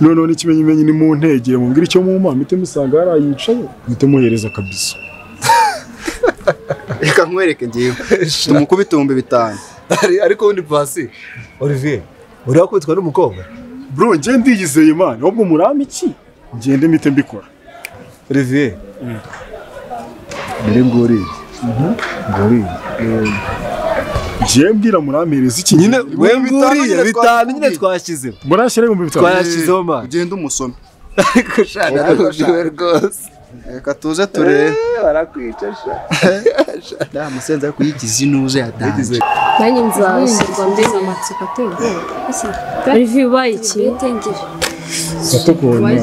Noneho n'ikimenyimenyi ni mu ntegere mubwire icyo mumpa mpite musanga hariya yicaye mpite muhereza kabisa. Reka nkwereke ngewe tumukubite 5000. Ariko ubundi pasi Olivier uri wakubitwa n'umukobwa? Bro, njye ndiyizeye man, ahubwo murampa iki ngende mpite mbikora. Olivier dore nguriye nguriye. Njye mbwira murampereza iki nyine we nguriye 5 nyine twashyizeho. Murashyira 5000 twashyizeho man. Ugende umusome. Ariko shana narumiwe rwose. Reka tuze turebe. Barakwica sha. Da musenza ariko yigize inuze yatanje. Nanjye nzashyirwa mbizi amatsiko ateye ubwoba. Olivier ubaye iki? Ndatukunye.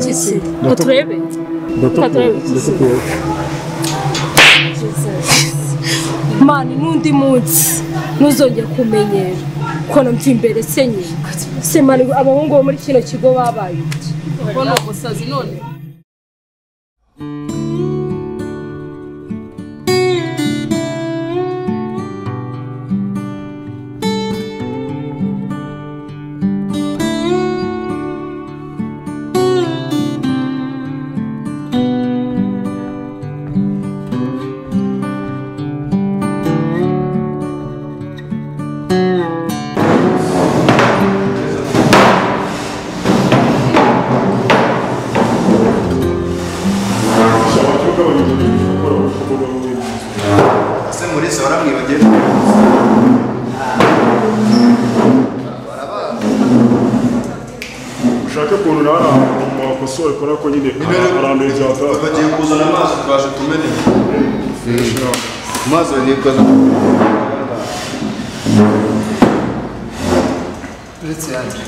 Ngo turebe. Ndatukunye. Mani n'undi munsi ntuzongere kumenyera ko namva imbere se nyine. Se mani abahungu bo muri kino kigo babaye iki? Ubwo ni umusazi none. Ese muri se waramwibagiye? Ushake ukuntu nawe wakosora kubera ko nyine arambuye byataka. Bagiye kuzana amazi twaje tumeneye. Amazi bagiye kuzana. Uretse yanjye.